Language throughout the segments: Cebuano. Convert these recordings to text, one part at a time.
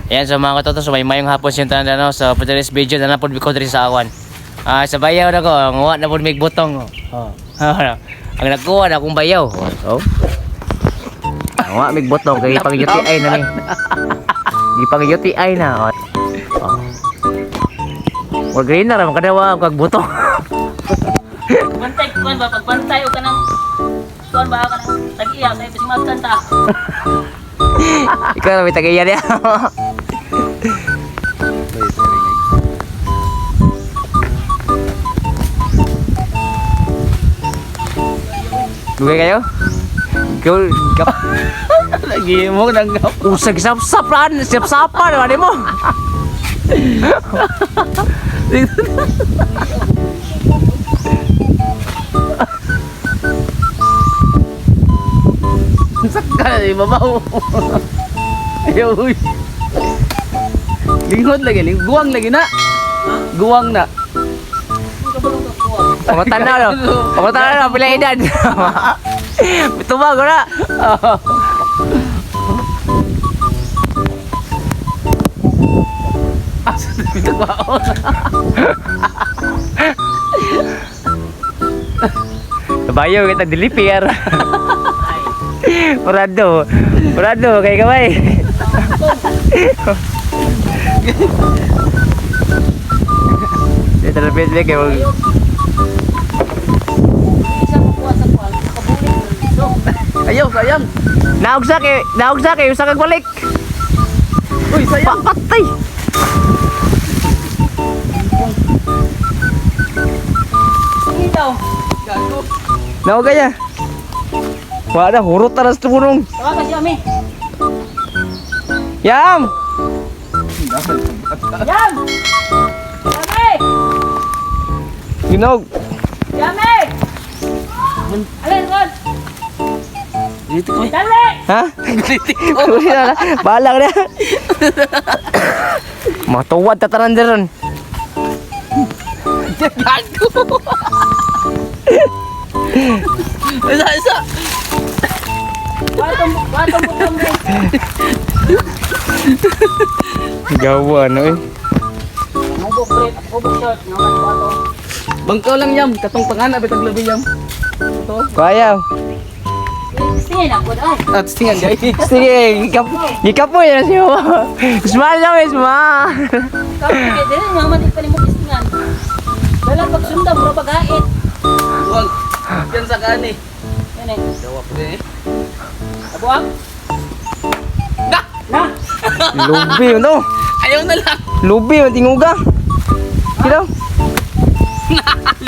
Ayan, so mga katoto, so may mayong hapon siyang tanan, no? So for today's video, na napod ko diri sa awan. Ah, sa bayaw na ko, ang uwa na pod mig butong. Oh. Ang nagkuha na akong bayaw. Oh, so. Ang uwa mig butong kay pang UTI na ni. Gipang UTI na. Oh. Oh. Wa green na ra makadawa kag butong. Bantay kuan ba pagbantay og kanang kuan ba kanang tag-iya kay bisig magkanta. Ikaw na may tagaya niya. Dugay kayo? Ikaw, ikaw. Lagi mo nanggap. Usag sap-sapan, sap-sapan, ano mo? Sakka na babaw. Ayaw uy. Linghod lagi, ling guwang lagi na. Guwang na. Pangutana no. Pangutana no, pila edad. Tubag na. Asa na bitagwaon. Bayo kita dilipir. Murado. Murado kay kamay. Dito na pwede kay mag Isa mo kuha sa kuan, kabulit. So, Ayaw, sayang. Naog sa kay, naog sa kay usa kag balik. Uy, sayang. Patay. sige daw. Gago. Naog kaya. Wala hurot na sa punong. Tawagan si Ami. Yam. Yam! Yami! Ginog. Yami! Alin kuan? Dito ko. Dali! Ha? Wala na. Bahala ka na. Matuwad tataran diron. Gago. Isa, isa. Watong watong butong bre. Gawa no eh. Mubok bre, mubok short ngaman wato. Bangkaw lang yam, katong pangana bitag labi yam. Ito. Kaya. Tingin ako ay. At tingan gay. Sige, gikapoy na siya. Smile lang, eh, smile. Kay dili ngaman di pa nimo kistingan. Dala pagsundam bro pagait. Guwang. Yan sa kani. Yan eh. Gawa po eh. Abuang. Na! Na! Lubi no. Ayaw na lang. Lubi man tinguga. Kilaw.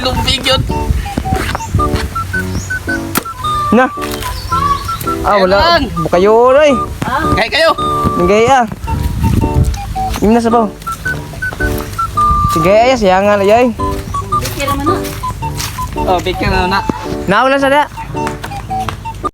Lumbig yun. Na. Ah, wala. Ayan. Bukayo oy. Ha? Kaya kayo. Nagay ah. Im na sabaw. Sige ay siya nga lay. Kira man na. Oh, bigyan na na. Naon lang sa da.